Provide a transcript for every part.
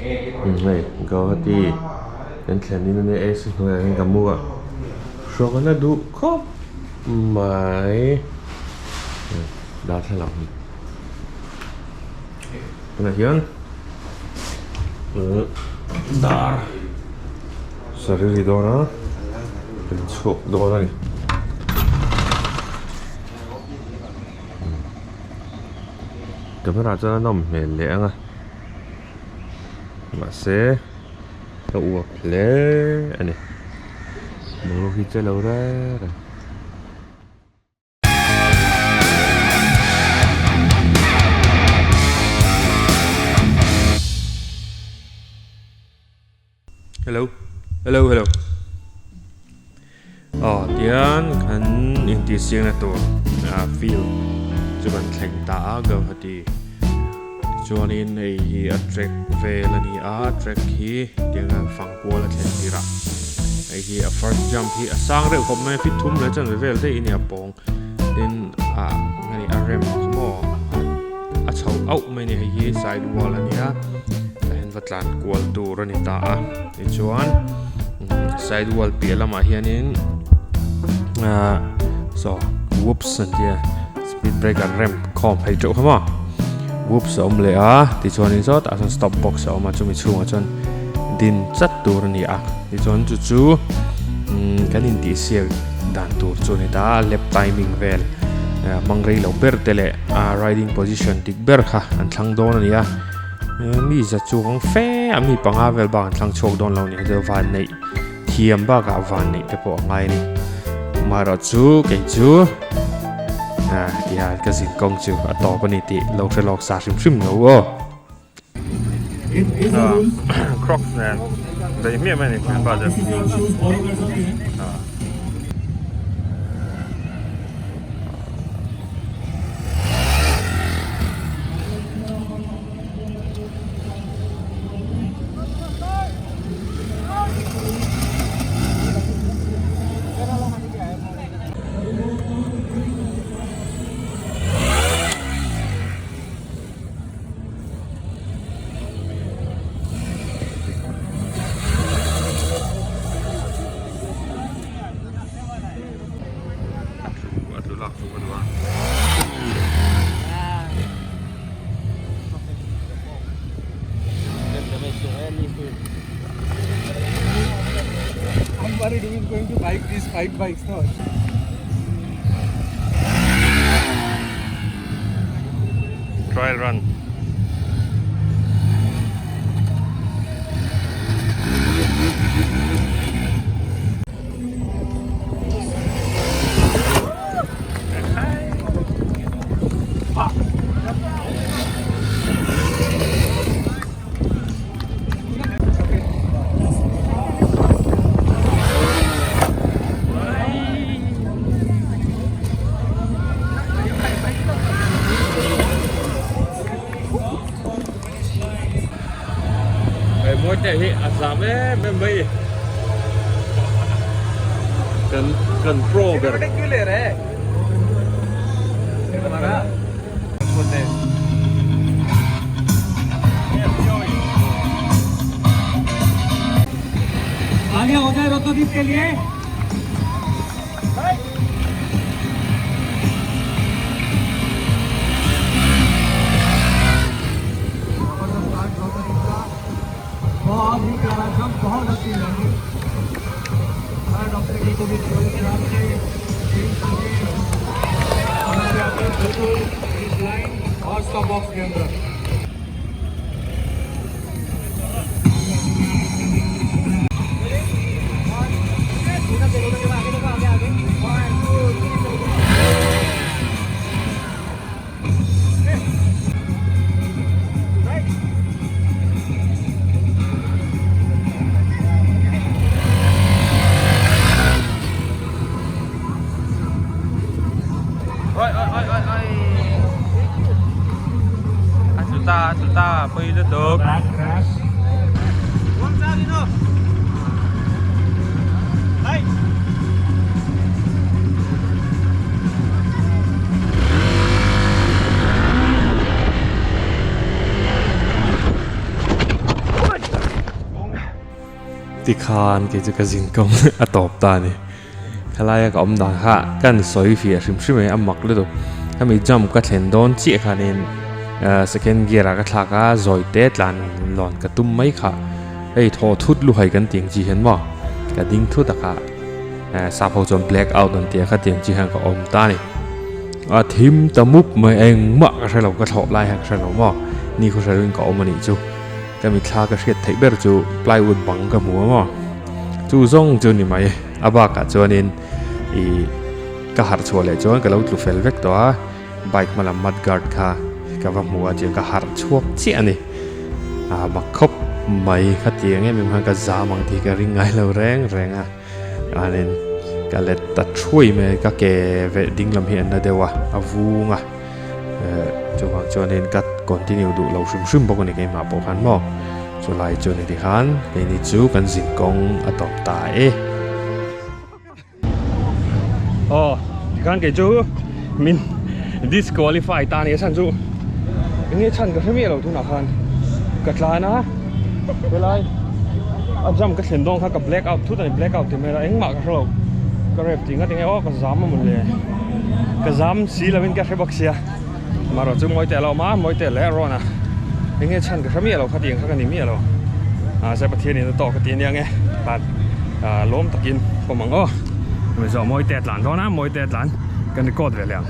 Hei Guwahati kan thlen in ania AC hnuaiah hian ka mu a hrawk a na duh khawp mai darthlalang hi tunah hian dar saree ri dawn a kan chhuak dawn a ni. Camera chuan a nawm hmel leh ang a mahse ka uap hle a ni boruak hi che lo reng reng. Hello hello hello aw tian kan intihsiakna tur ah field chu kan thleng ta a Guwahati tichuanin hei hi a track vel a ni a track hi tianga fang kual a thlen tir a hei hi a first jump hi a sang reuh khawp mai a fit thum leh chanve vel daih a ni a pawng tin ah hei a rem kha maw a chho auh mai a ni hei hi side wall a ni a tah hian va tlan kual tur a ni ta a tichuan side wall piah lamah hianin ah saw whoops an tia speed breaker rem khawm phei teuh kha maw whoops a awm leh a tichuanin sawtah sawn stop box a awm a chumi chhungah chuan din chat tur a ni a tichuan chu chu kan intihsiak dan tur chu a ni ta a lap timing vel hmang rei lo ber te leh a riding position dik ber kha an thlang dawn a ni a mi za chuang fe a mi panga vel bak an thlang chhuak dawn lo a ni hei van neih thiam bakah van neih te pawh a ngai a ni amaherawh chu kei chu tihian ka zin kawng chu a tawp a ni tih lo hre lawk sa hrim hrim lo aw. Crocs nen daih hmiah mai a ni thianpa chu. I'm worried who is going to bike these five bikes now. Trial run. Hei mawi te hi a zam em em mai kan kan pro ber. आगे हो जाए रत्नदीप के लिए बहुत ही प्यारा जंप बहुत अच्छी landing third obstacle को भी बिल्कुल लाइन और स्टॉप बॉक्स के अंदर Oi oi oi oi oi A tlu ta a tlu ta pawi lutuk. Tikhan kei chu ka zin kawng a tawp ta a ni. Khalaia ka awm dan kha kan sawi fiah hrim hrim mai a mak lutuk. Hemi jump ka thlen dawn chiah khanin second gear ah ka thlak a zawi te tlan lawn ka tum mai kha. Hei thaw thut luhai kan tih ang chi hian maw ka ding thut a kha sap ho chuan black out an tih a kha tiang chi hian ka awm ta a ni. A thim ta mup mai engmah ka hrelo ka thlawh lai hian ka hrelo maw ni khaw hre lovin ka awm a nih chu. Ka mitthla ka hriat theih ber chu plywood bang ka hmu a maw chu zawng chu ni mai a bakah chuanin ih ka harh chhuah leh chuan ka lo tlu fel vek tawh a bike hma lam mud guard kha ka va hmu a tiang ka harh chhuak chiah a ni a mak khawp mai khatiang em em khan ka zam ang tih ka ring ngai lo reng reng a chuanin ka let ta thuai mai ka ke ve ding lam hi an la deuh a a vung a. Eh chuvang chuanin ka continue duh lo hrim hrim bawk a ni keimah pawh khan maw chulai chu ni tikhan keini chu kan zin kawng a tawp ta e. Aw tikhan kei chu min disqualify ta a ni a chhan chu enge chhan ka hre miah lo tunah khan ka tlan a helai a jump ka thlen dawn khan ka black out thut a ni black out ti mai la engmah ka hre lo ka ref tih nga tinge aw ka zam a mawle. Ka zam si lovin ka hre bawk sia marawh chu mawi teh lo awm a mawi teh leh rawn a eng nge chhan ka hre miah lo kha tiang kha ka ni miah lo mahse Pathian in a tawk a ti ania nge tlan ah lawm takin pawm ang aw hemi zawh mawi te a tlan dawn a mawi te a tlan kan record ve leh ang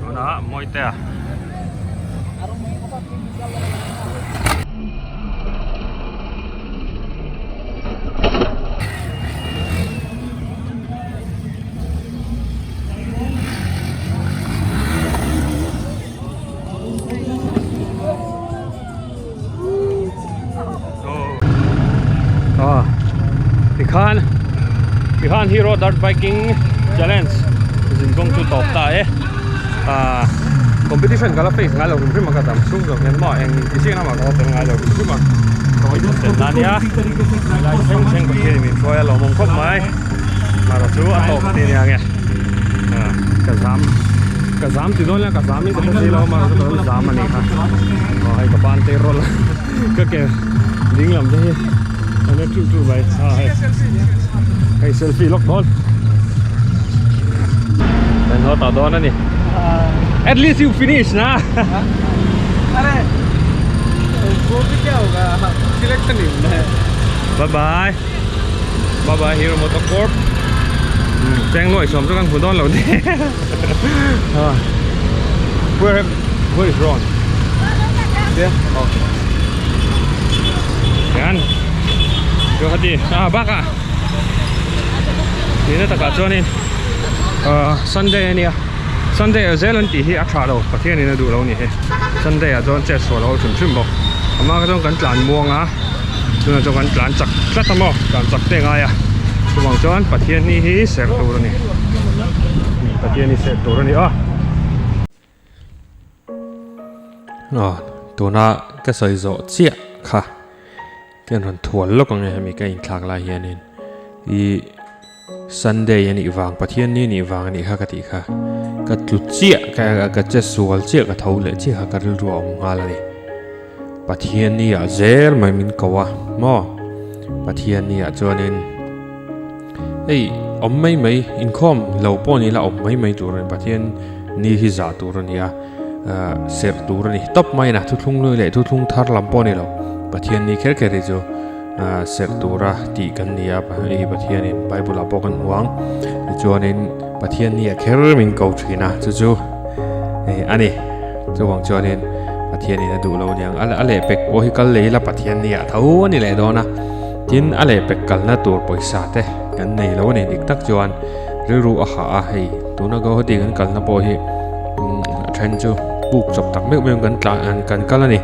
tunah mawi te a. Tikhan tikhan hero dirt biking challenge zinkawng chu tawp ta e ah competition ka la face ngai lo hrim hrim a ka dam chhung zawk hian maw eng ti chiang lamah ka la tel ngai lo hrim hrim a ka hawi duh tel na nia helai thleng thleng Pathian in min hruai a lawmawm khawp mai. Mara chu a tawp ti ania nge ka zam ka zam ti dawn ila ka zam in ka hre si lo mara chu ka lo zam a ni kha aw hei ka ban te rawl ka ke ding lam te hi a na chu chu mai a hei hei selfie lawk dawn kan haw tah dawn a ni at least you finish na are wo bhi kya hoga selection nahi bye bye Bye bye Hero Motocorp Cheng nuai sawm chu kan hmu dawn lo ni Where have where is Ron? There? Okay. Yan. Guwahati. Ah baka. Nina takah chuanin Sunday ania. Sunday ah zel an tih hi a tha lo Pathian in a duh lo ni hi Sunday ah chuan chet sual a awl hrim hrim bawk a hma kha chuan kan tlan muang a tunah chuan kan tlan chak tlat a maw tlan chak te ngai a chuvang chuan Pathian ni hi serh tur a ni Pathian hi serh tur a ni a. Aw tuna ka sawi zawh chiah kha ka rawn thual lawk ang e hemi ka inthlak lai hianin ih Sunday a nih vang Pathian ni nih vang a nih kha ka tih kha ka tlu chiah ka ka che sual chiah ka tho leh chiah kha ka rilru a awm nghal a ni Pathian ni ah zel mai min ko a maw Pathian ni ah chuanin hei awm mai mai inkhawm lo pawh ni ila awm mai mai tur a ni Pathian ni hi zah tur a ni a ah serh tur a ni tawp mai a thuthlung hlui leh thuthlung thar lam pawh a ni lo Pathian ni kher kher hi chu. Ah serh tura tih kan ni a hei Pathianin Bible ah pawh kan hmu ang tichuanin Pathian ni ah kher min ko thin a chu chu eh a ni chuvang chuanin Pathianin a duh lo aniang a lehpek pawh hi kal leh ila Pathian ni ah tho a ni leh dawn a tin a lehpek kalna tur pawisa te kan nei lo a ni dik tak chuan rilru a hah a hei tuna Guwahati kan kalna pawh hi a then chu puk chawp tak meuh meuh kan tlan kan kal a ni.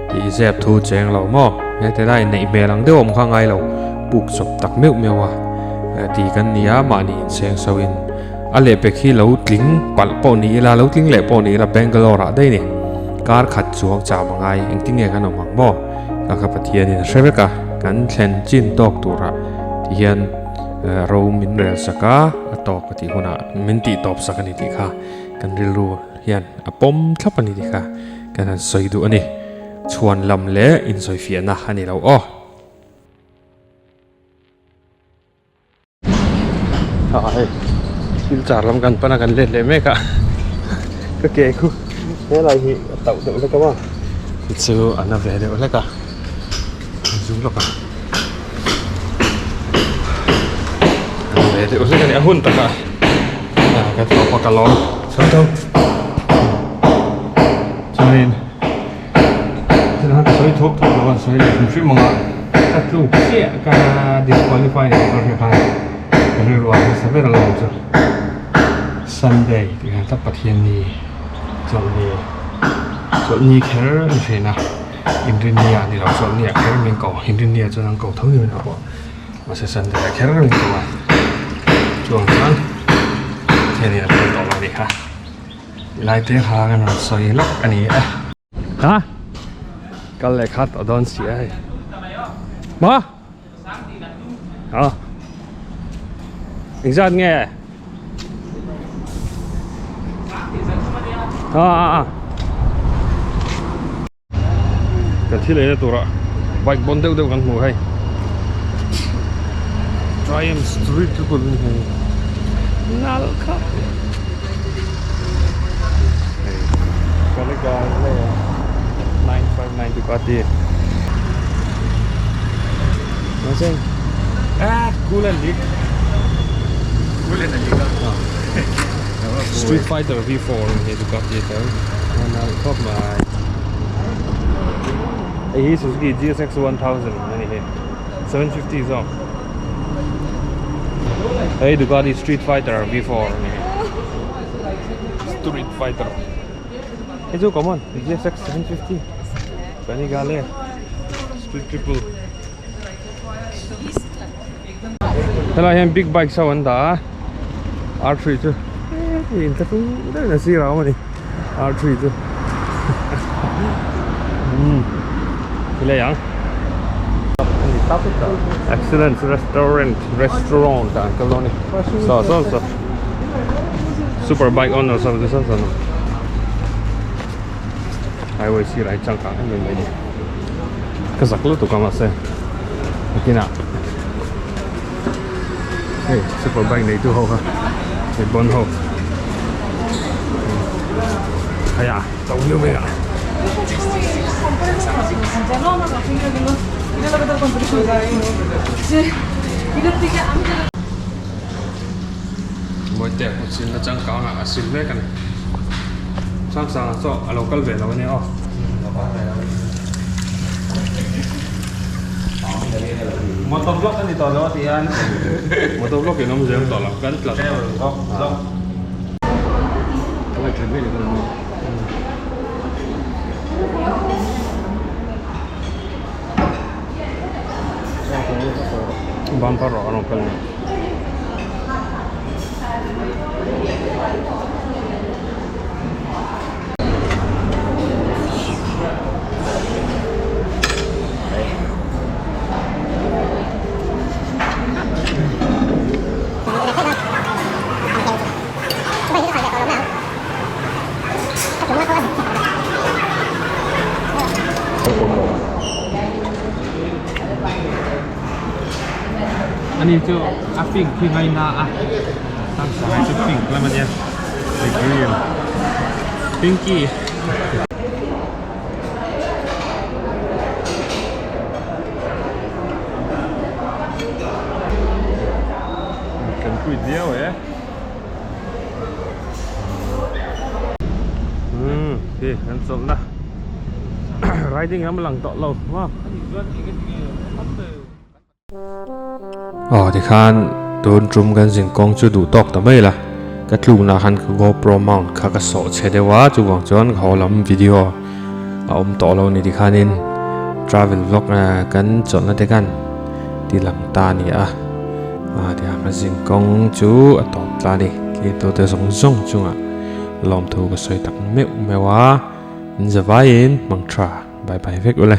Tih zep thu cheng lo maw? He ti lai neih hmel ang deuh awm kha ngai lo puk chawp tak meuh meuh a ti kan ni a mahni inseng so in a lehpek hi lo tling palh pawh ni ila lo tling leh pawh ni ila Bangalore ah daih ni kar khat chuang cham a ngai engtin nge kan awm ang maw? Ka kha Pathian in a hre vek a kan thlen chin tawk turah ti hian ro min rel sak a a tawk a tih hunah min tih tawp sak a ni tih kha kan rilru hian a pawm thlap a ni tih kha. Kan han sawi duh a ni. Chhuan lam leh insawifiahna a ni lo aw. Ah hei silchar lam kan pan a kan let leh mek a ka ke khu helai hi a tauh deuh hlek a maw chu a na ve deuh hlek a zum lawk a a na ve deuh hlek a ni a hun takah ka tawp a ka lawm chho tho chuanin. Chuan ka sawi thawk thawk lo a sawi leh hrim hrim ang a, ka tluk chiah ka disqualify leh ka hria khan ka rilru a hmasa ber alawm chu Sunday tih khan tak Pathianni chawlhni chawlhni kher a ni thin a Inrinni ah ni lo chawlhni ah kher min ko Inrinni ah chuan an ko tho ni mai pawh mahse Sunday ah kher min ko a chuang chuan Pathianni a kal tawh lo a ni kha. Tilai te kha kan rawn sawi lawk a ni e. Ha? Kal leh kha tawh dawn si a hei. Ma? Ha? Engzat nge? Ha ha ha. Kan thil eina turah bike bawn deuh deuh kan hmu hei Triumph Street chu kut ani hei nal khap hei Panigale 959 Ducati Mahse ah cool and lik cool and lik Street Fighter V4 ani hei Ducati tel nal khawp mai hei hi Suzuki GSX 1000 ani hei 750 zawk hei Ducati Street Fighter V4 ani hei Street Fighter hei chu common GSX 750 Panigale Street Triple Helai hian big bike ho an dah a R three chu hei inthlahrung deuhin a sir a awm a ni R three chu umm helai ang Excellence restaurant restaurant ah an kal dawn a ni saw saw saw super bike owners ho chu saw saw highway sirah hi changkang em em mai a ni ka zak lutuk a mahse nakinah hei super bike neitu ho kha hei bon ho hei a to viau mai a. Mawite kut silna changkang ah a sil mek a ni. Sangsanga chaw a lo kal ve lo a nia aw. Motor vlog a ni tawh lo a ti a. Motor vlog in awm zel tawh lo kan tla Travel vlog vlog. Ka ngaithla ve leh ka lo. Bumper a rawn kal ni. Ani chu a pink khi ngaina a Hei chu pink lam ania hei green pinky kan pui viau e umm khi kan chawlhna riding lam a lang tawh lo maw. Aw tikhan tun tum kan zin kawng chu duh tawk ta mai la ka tlukna khan ka GoPro mount kha ka sawh chhe deuh a chuvang chuan ka haw lam video a awm tawh lo ni tikhanin travel vlog kan chawlhna te khan ti lang ta a ni a ah tiang ka zin kawng chu a tawp ta a ni thlir te zawng zawng chungah lawmthu ka sawi tak meuh meuh a in zavaiin hmang tha bye bye vek ule.